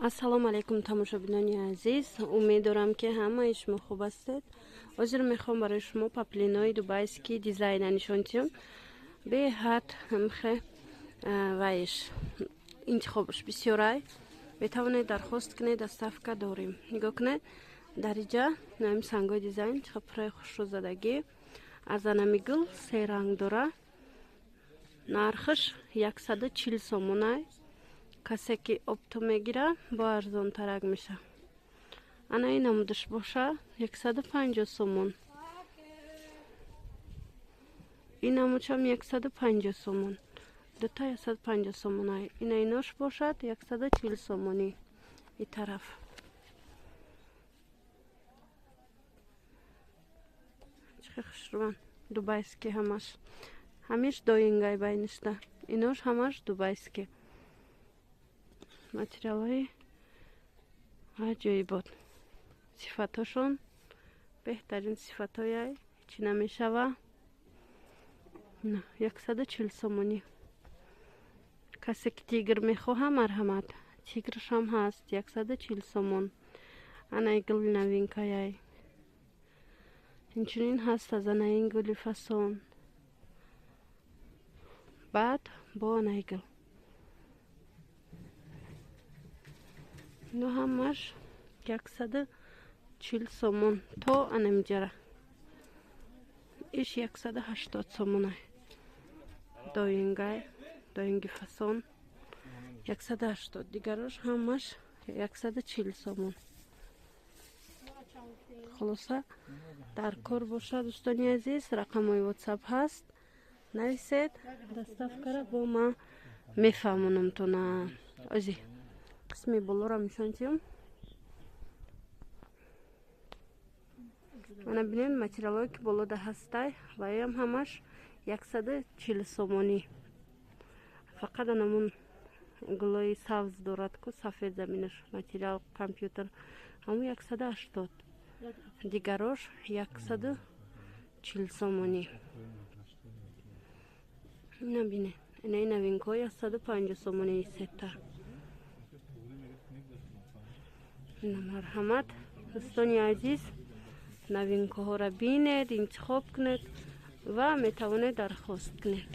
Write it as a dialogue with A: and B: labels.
A: Ассалому алайкум, тамошобинони азиз. Умед дорам, ки ҳамаи шумо хуб ҳастед. Ҳозир мехоҳам барои шумо паплинои дубайский дизайна нишон диҳам. Беҳад ҳамхе вайш интихобаш бисёрай. Метавонед дархост кунед, доставка дорем. Нигоҳ кунед, дар иҷа ҳамин сангои дизайн чӣ пурраи хушрӯ задагӣ. Аз анами гул се ранг дора. Нархаш 140 сомонай. Касе ки опто мегира, бо арзонтарак меша. Ана ин намудаш боша 150 сомон. Ин намудшам 150 сомон. Дута 150 сомонай. Ина инош бошад 140 сомонӣ. И тараф. Чӣ хушрӯан. Дубайский ҳамаш. Ҳамиш доингай байнишда. Инош ҳамаш дубайский. Материалҳои аҷоибот, сифатҳошон беҳтарин сифатҳояй, ҳечи намешава. 140 сомонӣ. Касе ки тигр мехоҳа, марҳамат, тигршам ҳаст 140 сомон. Анаи гули новинкаяй. Инчунин ҳаст аз анаин гули фасон, баъд бо анаи гул. Ино ҳамаш 140 сомон то анамиҷара. Иш 180 сомонай. Доингай, доинги фасон 180, дигарош ҳамаш 140 сомон. Хулоса, дар кор бошад, дӯстони азиз, рақамҳои WhatsApp ҳаст, нависед, доставкара бо ман мефаҳмонамтона. Ози қисми болоро нишон диҳам. Мана бинед, материалҳое ки болода ҳастай, ваям ҳамаш 140 сомонӣ. Фақат анамун гулои сабз дорад ку, сафед заминаш материал компютер, ҳамун 180, дигарош 140 сомонӣ. Ина бинед, инаи новинкаҳо 150 сомонӣ сета. Марҳамат, дӯстони азиз, новинкаҳоро бинед, интихоб кунед ва метавонед дархост кунед.